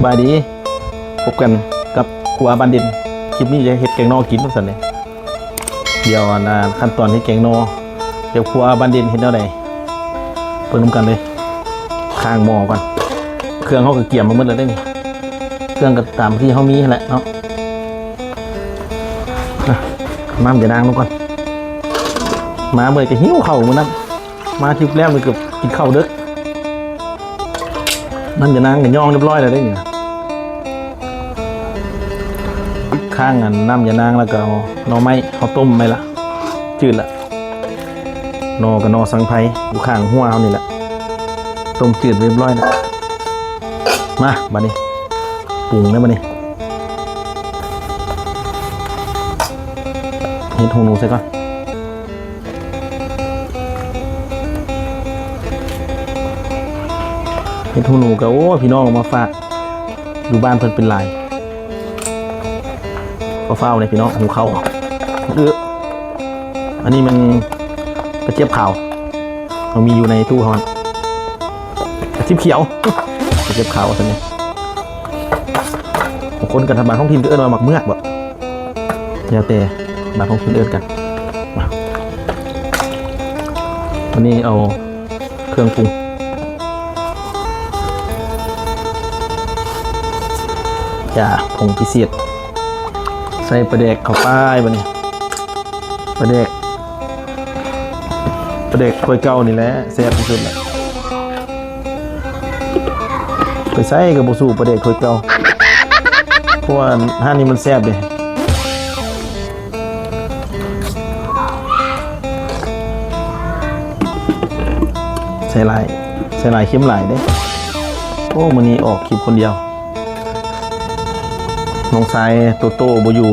ສະບາຍດີ ພົບກັນກັບຄົວບ້ານເດັ່ນ. ຄລິບນີ້ຈະເຮັດແກງໜໍ່ກິນວ່າຊັ້ນເດ. ດຽວອັນນ່າ ຂັ້ນຕອນເຮັດແກງໜໍ່ ດຽວຄົວບ້ານເດັ່ນເຮັດແນວໃດ ເບິ່ງນຳກັນເລີຍ. ຂ້າງໝໍ້ກ່ອນ ເຄື່ອງເຮົາກໍກຽມມາໝົດແລ້ວເດ້ນີ້ ເຄື່ອງກໍຕາມທີ່ເຮົາມີຫັ້ນແຫຼະເນາະ. ອ່ະ ນ້ຳຢານາງລົງກ່ອນ ມາເມື່ອຍກໍຫິວເຂົ້າມື້ນັ້ນ ມາທຣິບແລ້ວນີ້ກໍກິນເຂົ້າເດິກ. ນ້ຳຢານາງກໍຍອງຮຽບຮ້ອຍແລ້ວເດ້ນີ້ນະ. ຂ້າງອັນນ້ຳຢານາງແລ້ວກໍເອົາໜໍ່ໄມ້ເຮົາຕົ້ມໄວ້ລະ ຈືດລະ. ໜໍ່ກໍໜໍ່ສັງໄພ ຢູ່ຂ້າງຮົ້ວເຮົານີ້ແຫຼະ ຕົ້ມຈືດຮຽບຮ້ອຍແລ້ວ. ມາ ບາດນີ້ປຸງເດີ ບາດນີ້ ເຫັດຫູໜູໃສ່ກ່ອນ. ເຫັດຫູໜູກໍ ໂອ້ ພີ່ນ້ອງເອົາມາຝາກ ຢູ່ບ້ານເພິ່ນເປັນຫຼາຍ. ຟ້າວໆ ເດ້ພີ່ນ້ອງ ຫູເຂົ້າ. ເອີ ອັນນີ້ມັນກະຈຽບຂາວ ເຮົາມີຢູ່ໃນຕູ້ເຮົາ ກະຈຽບຂຽວ ກະຈຽບຂາວຊັ້ນເດ. ບາງຄົນກໍ ທາງບ້ານທ້ອງຖິ່ນກໍເອີ້ນວ່າໝາກເມືອກບໍ ແລ້ວແຕ່ບ້ານທ້ອງຖິ່ນເອີ້ນກັນ. ມາ ອັນນີ້ເອົາເຄື່ອງປຸງ ຈ້າ ຜົງພິເສດ ໃສ່ປາແດກເຂົ້າໄປ. ບາດນີ້ປາແດກ ປາແດກຖ້ວຍເກົ່ານີ້ແຫຼະແຊບທີ່ສຸດລະ ໄປໃສກໍບໍ່ສູ້ປາແດກຖ້ວຍເກົ່າ ເພາະວ່າຮ້ານນີ້ມັນແຊບເດ້. ໃສ່ຫຼາຍ ໃສ່ຫຼາຍເຄັມຫຼາຍເດ້. ໂອ້ ມື້ນີ້ອອກຄລິບຄົນດຽວ ນ້ອງຊາຍໂຕໂຕ້ບໍ່ຢູ່.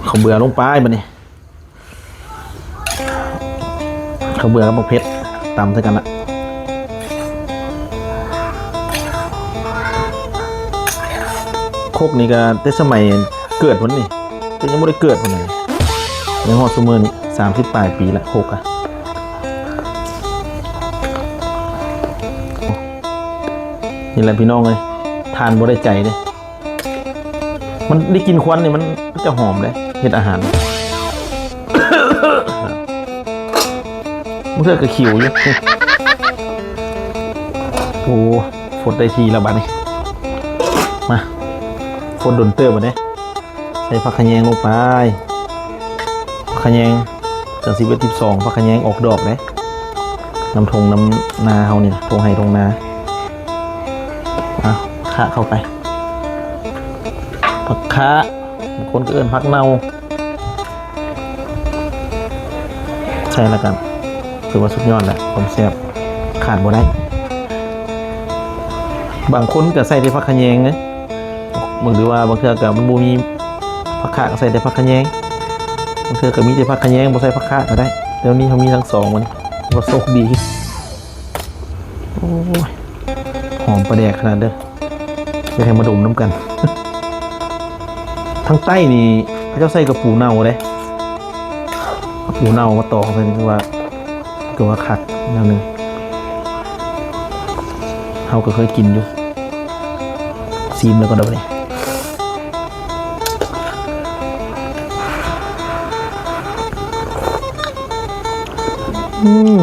ເຂົ້າເບືອລົງໄປບາດນີ້ ເຂົ້າເບືອກັບບັກເຜັດ ຕຳໃສ່ກັນລະ. ຄົກນີ້ກະແຕ່ສະໄໝເກີດພຸ້ນນີ້ ແຕ່ຍັງບໍ່ໄດ້ເກີດພຸ້ນນະ ຍັງຮອດຊຸມື້ນີ້ ສາມສິບປາຍປີລະ ຄົກກະ. ນີ້ແຫຼະພີ່ນ້ອງເອີຍ ທານບໍ່ໄດ້ໃຈເດ້. ມັນໄດ້ກິ່ນຄວັນນີ້ ມັນຈະຫອມເດ້ ເຮັດອາຫານ ບາງເທື່ອກໍຂິວຢູ່. ໂອ້ ຟົດໄດ້ທີ່ລະບາດນີ້ ມາ ຟົດດົນເຕີບບາດນີ້. ໃສ່ຜັກຂະແຍງລົງໄປ ຜັກຂະແຍງ ເດືອນສິບເອັດ ສິບສອງ ຜັກຂະແຍງອອກດອກເດ້ ນຳທົ່ງນຳນາເຮົານີ້ ທົ່ງໄຮ່ທົ່ງນາ. ເອົາ ຂະເຂົ້າໄປ ຜັກຂະ ບາງຄົນກໍເອີ້ນຜັກເນົ່າ ໃສ່ແລ້ວກໍຖືວ່າສຸດຍອດແຫຼະ ຄວາມແຊບຂາດບໍ່ໄດ້. ບາງຄົນກໍໃສ່ແຕ່ຜັກຂະແຍງເດ້ ຫຼືວ່າບາງເທື່ອກໍມັນບໍ່ມີຜັກຂະ ກໍໃສ່ແຕ່ຜັກຂະແຍງ ບາງເທື່ອກໍມີແຕ່ຜັກຂະແຍງ ບໍ່ໃສ່ຜັກຂະກໍໄດ້. ແຕ່ນີ້ເຮົາມີທັງສອງ ມັນວ່າໂຊກດີ. ໂອ້ຍ ຫອມປາແດກຂະໜາດເດີ ຢາກໃຫ້ມາດົມນຳກັນ. ທາງໃຕ້ນີ້ເຂົາເຈົ້າໃສ່ກະປູເນົ່າເດ້ ກະປູເນົ່າມາຕອງໃສ່ນີ້ ຄືວ່າ ຄືວ່າຄັກແນວໜຶ່ງ. ເຮົາກໍເຄີຍກິນຢູ່ ຊີມແລ້ວກໍດອກນີ້. ອືມ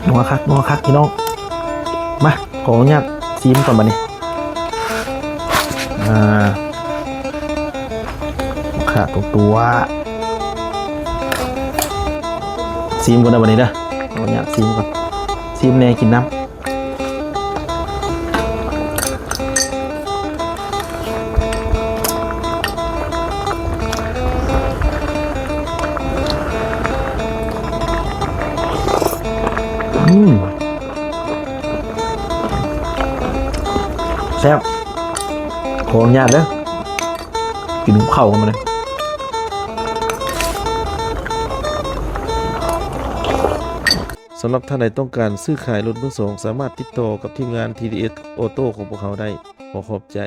ນົວຄັກ ນົວຄັກ ພີ່ນ້ອງ. ມາ ຂໍອະນຸຍາດຊີມກ່ອນບາດນີ້. ອ່າ ຂາຕົວໆ ຊີມກ່ອນເດີບາດນີ້ເດີ ຂໍອະນຸຍາດຊີມກ່ອນ ຊີມແດ່ ກິນນຳ. ອືມ ແຊບ ຂໍອະນຸຍາດເດີ ກິນກັບເຂົ້າກັນມາເລີຍ. ສຳລັບທ່ານໃດຕ້ອງການຊື້ຂາຍລົດມືສອງ ສາມາດຕິດຕໍ່ກັບທີມງານ ທີດີເອັສ ອໍໂຕ້ ຂອງພວກເຮົາໄດ້. ຂໍຂອບໃຈ.